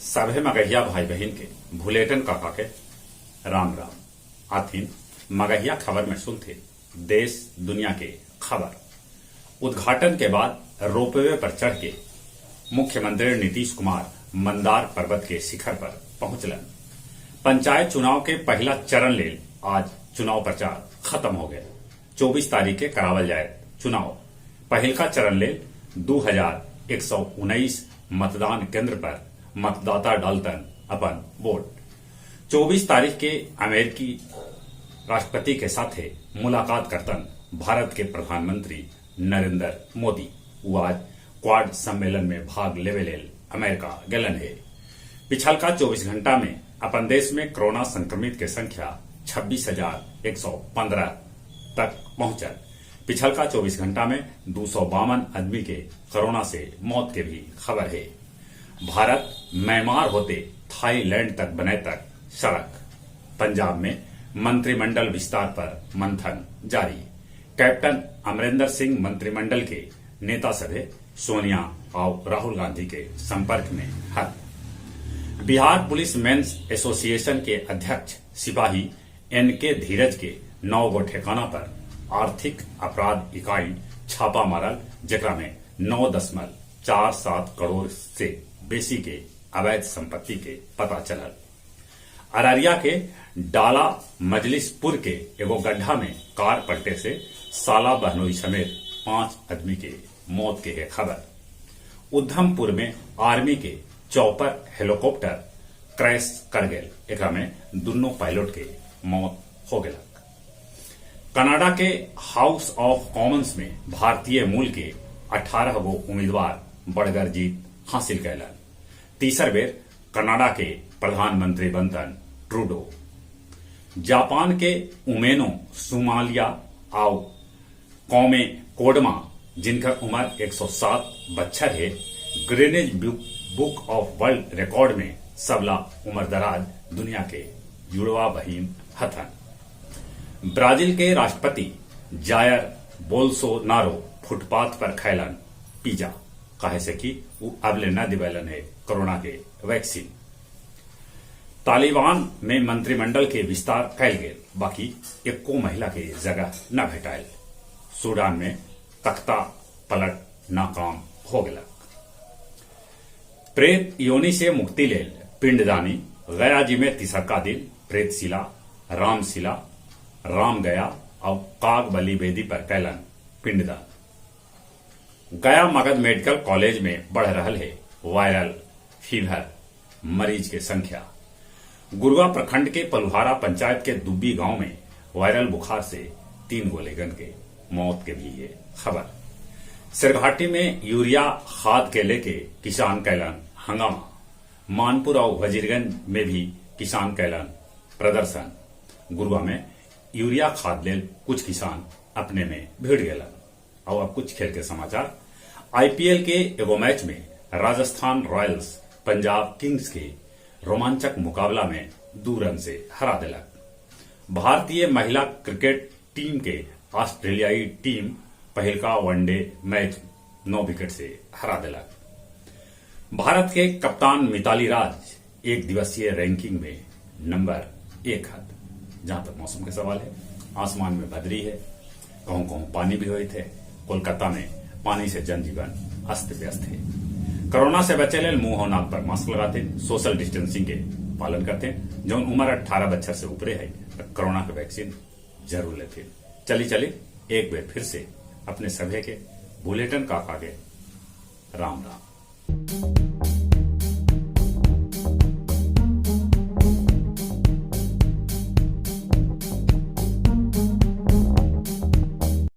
सभे मगहिया भाई बहिन के भुलेटन काका के राम राम। आथिन मगहिया खबर में सुनथे देश दुनिया के खबर। उद्घाटन के बाद रोपवे पर चढ़ के मुख्यमंत्री नीतीश कुमार मंदार पर्वत के शिखर पर पहुंचलन। पंचायत चुनाव के पहला चरण लेल आज चुनाव प्रचार खत्म हो गए। 24 तारीख के करावल जाए चुनाव। पहिलका चरण लेल 2119 मतदान केंद्र पर मतदाता डालतन अपन वोट। 24 तारीख के अमेरिकी राष्ट्रपति के साथे मुलाकात करतन भारत के प्रधानमंत्री नरेंद्र मोदी। वो आज क्वाड सम्मेलन में भाग लेवे लेल अमेरिका गेलन है। पिछलका 24 घंटा में अपन देश में कोरोना संक्रमित के संख्या 26,115 तक पहुंचल। पिछलका 24 घंटा में 252 आदमी के कोरोना से मौत के भी खबर है। भारत म्यांमार होते थाईलैंड तक बने तक सड़क। पंजाब में मंत्रिमंडल विस्तार पर मंथन जारी। कैप्टन अमरिंदर सिंह मंत्रिमंडल के नेता सभे सोनिया और राहुल गांधी के संपर्क में हन। बिहार पुलिस मेन्स एसोसिएशन के अध्यक्ष सिपाही एनके धीरज के 9 गो ठिकाना पर आर्थिक अपराध इकाई छापा मारल, जेकरा में 9.47 करोड़ से बेसी के अवैध संपत्ति के पता चलल। अररिया के डाला मजलिसपुर के एगो गड्ढा में कार पलटे से साला बहनोई समेत 5 आदमी के मौत के है खबर। उधमपुर में आर्मी के चौपर हेलीकॉप्टर क्रैश कर गए, एकरा में दोनों पायलट के मौत हो गया। कनाडा के हाउस ऑफ कॉमन्स में भारतीय मूल के 18 गो उम्मीदवार बड़गर जीत हासिल कैलन। तीसर बेर कनाडा के प्रधानमंत्री बनतन ट्रूडो। जापान के उमेनो सुमालिया आउ कौमे कोडमा, जिनकर उम्र 107 बच्छर है, Guinness book of world record में सबला उम्रदराज दुनिया के जुड़वा बहिन हथन। ब्राजील के राष्ट्रपति जायर बोल्सोनारो फुटपाथ पर खैलन पिज्जा, काहे से कि वो अबले न दिवैलन है कोरोना के वैक्सीन। तालिबान में मंत्रिमंडल के विस्तार कैल गेल, बाकी एको महिला के जगह न भेटायल। सूडान में तख्ता पलट नाकाम हो गया। प्रेत योनि से मुक्ति लेल पिंडदानी गया जी में तिसरका दिन प्रेतशिला, रामशिला, राम गया और काग बलि वेदी पर कैलन पिंडदान। गया मगध मेडिकल कॉलेज में बढ़ रहा है वायरल फीवर मरीज के संख्या। गुरुआ प्रखंड के पलुहारा पंचायत के दुब्बी गांव में वायरल बुखार से 3 गोलेगन के मौत के भी ये खबर। सिरघाटी में यूरिया खाद के लेके किसान कैलन हंगामा। मानपुर और वजीरगंज में भी किसान कैलन प्रदर्शन। गुरुआ में यूरिया खाद लेल कुछ किसान अपने में भिड़ गए। और अब कुछ खेल के समाचार। आईपीएल के एगो मैच में राजस्थान रॉयल्स पंजाब किंग्स के रोमांचक मुकाबला में 2 रन से हरा दिलक। भारतीय महिला क्रिकेट टीम के ऑस्ट्रेलियाई टीम पहिलका वनडे मैच 9 विकेट से हरा दिलक। भारत के कप्तान मिताली राज एक दिवसीय रैंकिंग में नंबर 1 हत। जहां तक मौसम के सवाल है, आसमान में बदरी है, कहूं कहूं पानी भी हुए थे। कोलकाता में पानी से जनजीवन अस्त व्यस्त है। कोरोना से बचे लेल मुंह और नाक पर मास्क लगाते, सोशल डिस्टेंसिंग के पालन करते। जो उम्र 18 बच्चा से ऊपरे है तो कोरोना के वैक्सीन जरूर लेते। चली चली एक बार फिर से अपने सभे के बुलेटिन काका के राम राम।